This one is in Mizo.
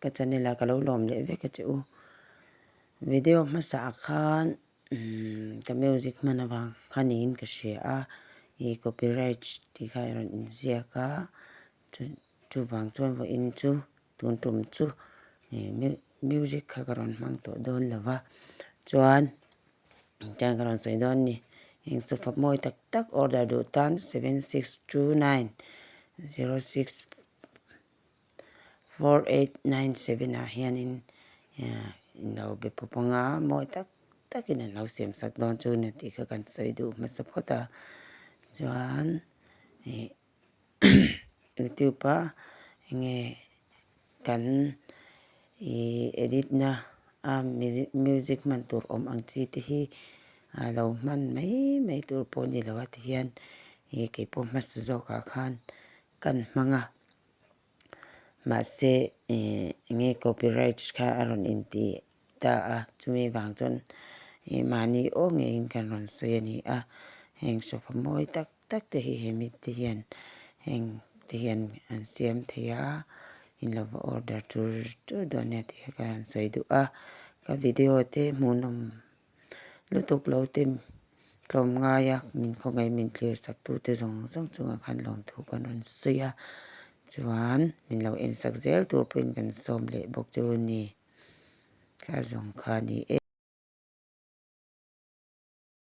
Ka channel ah ka lo lawm leh vek a che u. Video hmasa ah khan ka music hman avang kha niin ka hria a, ih copyright tih kha a rawn inziak a, chuvang chuan vawiin chu tun tum chu music kha ka rawn hmang tawh dawn lo va, chuan Chuan ka rawn sawi dawn a ni. Heng sofa mawi tak tak order duh tan 7629064897 ah hianin in lo be pawp ang a, mawi tak takin an lo siam sak dawn chu ni tih kha kan sawi duh hmasa phawt a. Chuan ih youtube a enge kan ih edit na a music hman tur awm ang chi te hi a lo hman mai mai tur pawh a ni lo a ti hian ih keipawh hmasa zawk ah khan kan hmang a mahse ih enge copyright kha a rawn intih ta a, chumi vang chuan ih mahni aw ngeiin kan rawn sawi a ni a, heng sofa mawi tak tak te hi he mite hian heng te hian an siam thei a, in lo va order tur tur dawn nia tih kha ka han sawi duh a, ka video te hmuhnawm lutuk lo te tlawmngai a min khawngaih min thlir sak tu te zawng zawng chungah khan lawmthu kan rawn sawi a, chuan min lo en sak zel tur pawhin kan sawm leh bawk chu a ni. Kha zawng kha a ni e.